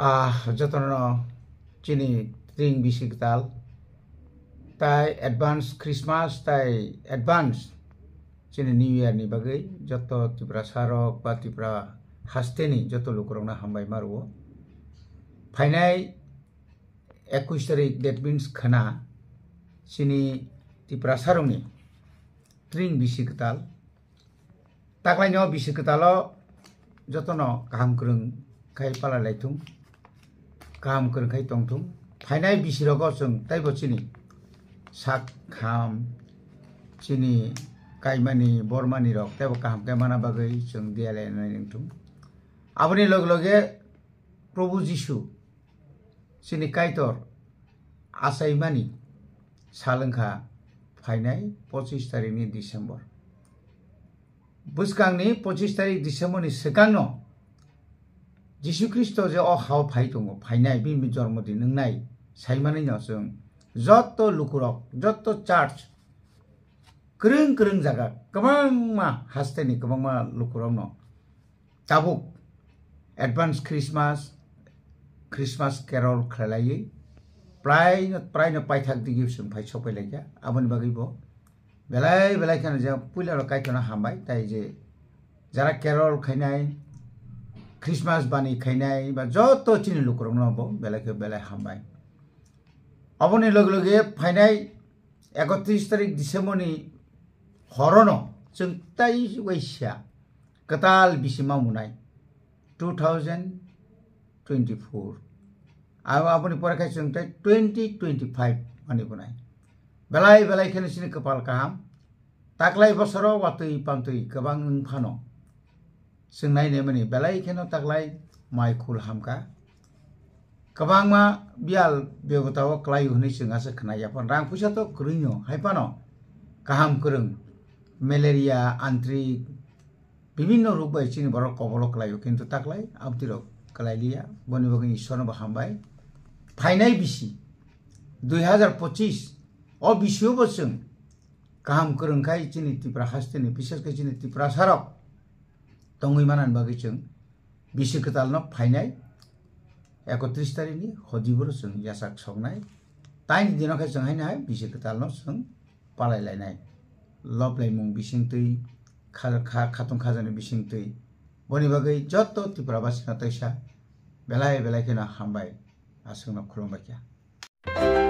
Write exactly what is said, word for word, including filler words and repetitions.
Ah, jotono chini tring bisi kwtal tai advance Christmas tai advance chini New Year ni bagwi joto Tiprasa rok ba Tipra hasteni joto lukurokno hambai ma rwo. Phainai ekush tarik, that means khwna chini Tiprasa rokni tring bisi kwtal. Taklaino bisi kwtalo jotono kaham kwrwng khai pala laithung, kaham kwrwng khai tongthung. Phainai bisi rogo chwng taibo chini sak ham, chini kaimani bormani rok taibo kaham khe mana bagwi chwng diya lai nai wngthung. Aboni loge loge Probhu Jisu chini Kaitor achaimani sal wngkha phainai pochis tarikni December. Bwskangni pochis tarik Decemberni swkangno Jisu Khristo je o hao phai tongo, phainai bini jormo din wngnai saimanino chwng joto lukurok, joto church, kwrwng kwrwng jaga, kwbangma hasteni kwbangma lukurokno tabuk advance Christmas, Christmas carol khlailaiwi praino, praino paithak digi chwng phai sokpailaikha. Aboni bagwibo belai belai kheno je puilaro Kaitorno hambai, tai je jara carol khainai, Christmas bani khainai ba joto chini lukurokno bo belai khe belai hambai. Aboni loge loge phainai ekotris tarik Decemberni horono chwng tai waisa kwtal bisi ma munai two thousand twenty-four. Abo, aboni pore khai chwng tai twenty twenty-five mani bunai. Belai belai kheno chini kwpal kaham. Taklai bosoro watwi pantwi kwbang wng phano chwng nainai mani belai kheno taklai mai khul hamkha. Kwbangma biyal bebota o kwlai hwnwi chwng aswk khna ya phano. Rang puisa to kwrwino hai phano kaham kwrwng, malaria, antrik, bibinno ruk bai chini borok kobolo kwlaio, kintu taklai abtirok kwlailiya, boni bagwi Ishwarno bo hambai. Phainai bisi dui hazar pochis o bisio bo chwng kaham kwrwng khai chini Tipra hasteni, bises khe chini Tiprasarok tongwi manani bagwi chwng bisi kwtalno phainai ekotris tarikni hodibo chwng yachak soknai. Taini dino khe chwng haino hai bisi kwtalno chwng palai lainai. Lob laimung bisingtwi, kha-, kha-, khatung khajani bisingtwi. Boni bagwi joto Tripura basino teisa belai belai kheno hambai, aswkno khulumbai kha.